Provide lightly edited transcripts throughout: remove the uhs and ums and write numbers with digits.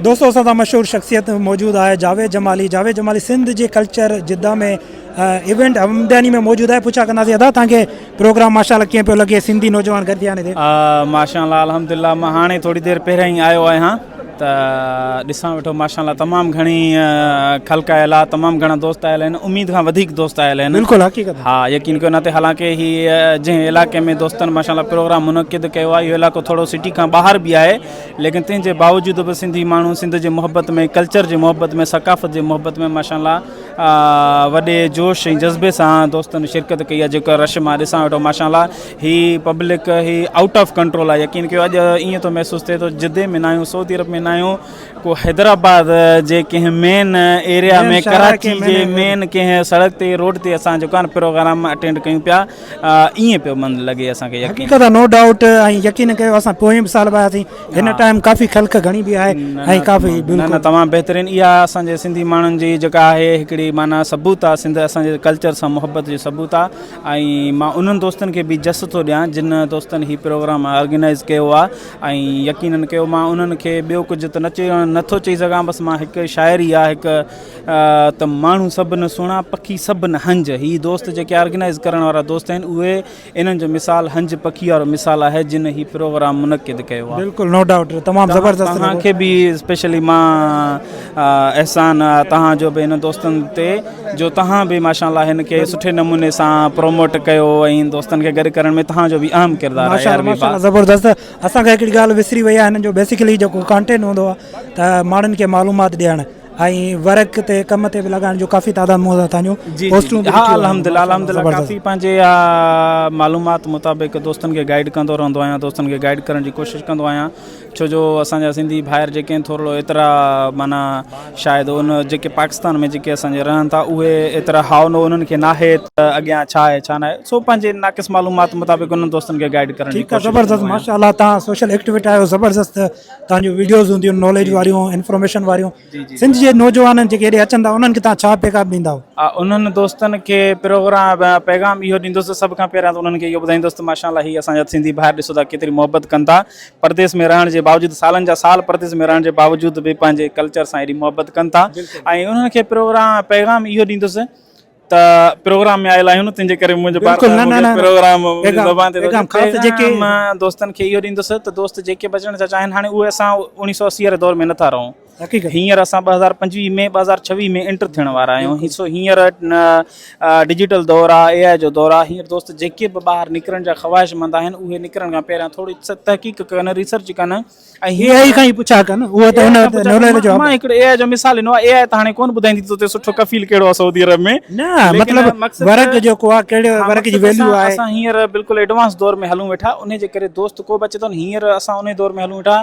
دوستو اسان سان مشهور شخصيت موجود آهي جاويد جمالي جاويد جمالي سنڌ جي ڪلچر جده ۾ ايونٽ همداني ۾ موجود آهي پڇا ڪنداسين ادا تان کي پروگرام ماشاءالله ڪيئن پيو لڳي سنڌي نوجوان گڏ ٿيا آهن هتي. ماشاءالله الحمدلله مان هاڻي ٿوري دير پهريان ئي آيو آهيان ته ڏسان ويٺو ماشاءالله تمام گهڻي خلق آيل آهي تمام گهڻا دوست آيل آهن اميد کان وڌيڪ دوست آيل آهن بلڪل حقيقت ها يقين ڪيو نه ته حالانڪه هي جنهن علائقي ۾ دوستن ماشاءالله پروگرام منعقد ڪيو آهي اهو علائقو ٿورو سٽي کان ٻاهر به آهي ليڪن تنهن جي باوجود به سنڌي ماڻهو سنڌ جي محبت ۾ ڪلچر جي محبت ۾ ثقافت جي محبت ۾ ماشاء الله وڏي جوش ۽ جذبي سان دوستن شرڪت ڪئي آهي جيڪو رش مان ڏسان ويٺو ماشاء الله هي پبلڪ هي آئوٽ آف ڪنٽرول آهي يقين ڪيو اڄ ائين ٿو محسوس ٿئي ٿو جدي ۾ نه آهيون سعودي عرب ۾ نه آهيون ڪو حيدرآباد جي ڪنهن مين ايريا ۾ ڪراچي جي مين ڪنهن سڙڪ تي روڊ تي اسان جيڪو آهي پروگرام اٽينڊ ڪيون پيا ائين پيو من لڳي اسان کي يقين. حقيقت آ نو ڊائوٽ ۽ يقين ڪيو اسان پوئين به سال به آياسين هن ٽائيم ڪافي خلق گهڻي به آهي ۽ ڪافي نه نه تمام بهترين اها اسان جي سنڌي ماڻهن جي جيڪا آهي هڪڙي معنيٰ ثبوت آ سنڌ اسان جي ڪلچر سان محبت جو ثبوت آ ۽ مان انهن دوستن کي به جس ٿو ڏيان جن دوستن هي پروگرام آرگنائز ڪيو آ ۽ يقينن ڪيو مان انهن کي ٻيو ڪجهه ته نه چئي نٿو چئي سگهان بس مان هڪ شاعري آ هڪ ته ماڻهو سڀ نه سهڻا پکي سڀ نه هنج هي دوست جيڪي آرگنائيز ڪرڻ وارا دوست آهن اهي انهن جو مثال هنج پکي وارو مثال آهي جن هي پروگرام منعقد ڪيو آهي. بلڪل نو ڊائوٽ تمام زبردست لڳو. توهان کي به اسپيشلي مان احسان آ توهان جو به هن دوستن تي جو توهان به ماشاء الله هن کي سٺي نموني سان پروموٽ ڪيو ۽ دوستن کي گڏ ڪرڻ ۾ توهان جو به اهم ڪردار آهي ماشاء الله ماشاء الله زبردست اسان کان هڪڙي ڳالهه وسري وئي آهي هنن جو بيسيڪلي جيڪو ڪانٽينٽ هوندو آهي ته ماڻهن کي معلومات ڏيڻ ۽ ورڪ تي ڪم تي به لڳائڻ جو ڪافي تعداد مون تان جو جي جي ها الحمدلله الحمدلله ڪافي پنهنجي معلومات مطابق دوستن کي گائيڊ ڪندو رهندو آهيان دوستن کي گائيڊ ڪرڻ جي ڪوشش ڪندو آهيان ڇو جو اسان جا سنڌي ڀائر جيڪي آهن ٿورڙو ايترا معنيٰ شايد ان جيڪي پاڪستان ۾ جيڪي اسان جا رهن ٿا اهي ايترا هاء نو انهن کي ناهي ته اڳيان ڇا آهي ڇا ناهي سو پنهنجي ناقص معلومات مطابق انهن دوستن کي گائيڊ ڪرڻ جي ٺيڪ آهي زبردست ماشاء الله تان سوشل ايڪٽيوٽ آهيو زبردست تان جون ويڊيوز هونديون ناليج واريون انفارميشن واريون سنڌ جي نوجوانن جيڪي هيڏي اچن ٿا انهن کي تان ڇا پيغام ڏيندائو؟ انهن دوستن کي پروگرام پيغام اهو ڏيندس ته سڀ کان پهريان ته انهن کي اهو ٻڌائيندس ته ماشاء الله هي اسان جا سنڌي ڀائر ڏسو ٿا ڪيتري محبت ڪن ٿا پرديس ۾ رهڻ جي باوجود سالن جا سال پرديس ۾ رهڻ جي باوجود به پنهنجي ڪلچر سان ايڏي محبت ڪن ٿا ۽ انهن کي پروگرام پيغام اهو ڏيندس ته پروگرام ۾ آيل آهيون نه تنهنجي ڪري منهنجو بار بلڪل نه نه نه پروگرام منهنجي زبان تي پيغام خاص جيڪي مان دوستن کي اهو ڏيندس ته دوست جيڪي به اچڻ ٿا چاهين هاڻي اهي اسان 1980 واري دور ۾ نٿا رهون حقيقت هينئر اسان 2025 ۾ 2026 ۾ انٽر ٿيڻ وارا آهيون سو هينئر ڊجيٽل دور آهي اي آء جو دور آهي هينئر دوست جيڪي به ٻاهر نڪرڻ جا خواهشمند آهن اهي نڪرڻ کان پهريان ٿوري تحقيق ڪن ريسرچ ڪن ۽ اي آء کان ئي پڇا ڪن اهو ته ان وٽ ناليج جو مان هڪڙو اي آء جو مثال ڏنو آهي اي آء ته هاڻي ڪونه ٻڌائيندي ته اتي سٺو ڪفيل ڪهڙو آهي سعودي عرب ۾ نه مطلب ورڪ جيڪو آهي ڪهڙي ورڪ جي ويليو آهي اسان هينئر بلڪل ايڊوانس دور ۾ هلون ويٺا انهي جي ڪري دوست ڪو به اچي ٿو هينئر اسان انهي دور ۾ هلون ويٺا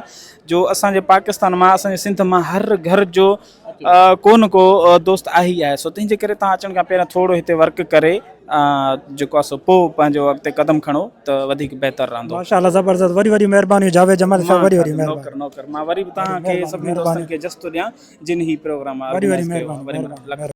جو اسان جي پاڪستان مان اسان جي سنڌ مان هر گهر جو ڪو نه ڪو دوست آهي ئي آهي سو تنهن جي ڪري توهان اچڻ کان پهريان ٿورو هتي ورڪ ڪري جيڪو آهي سو پوء پنهنجو اڳتي قدم کڻو ته وڌيڪ بهتر رهندو. ماشاء الله زبردست وڏي وڏي مهربانيون جاويد جمالي صاحب وڏي وڏي مهرباني. نوڪر نوڪر مان وري به توهان کي سڀني دوستن کي جس ٿو ڏيان جن هي پروگرام وڏي وڏي مهرباني.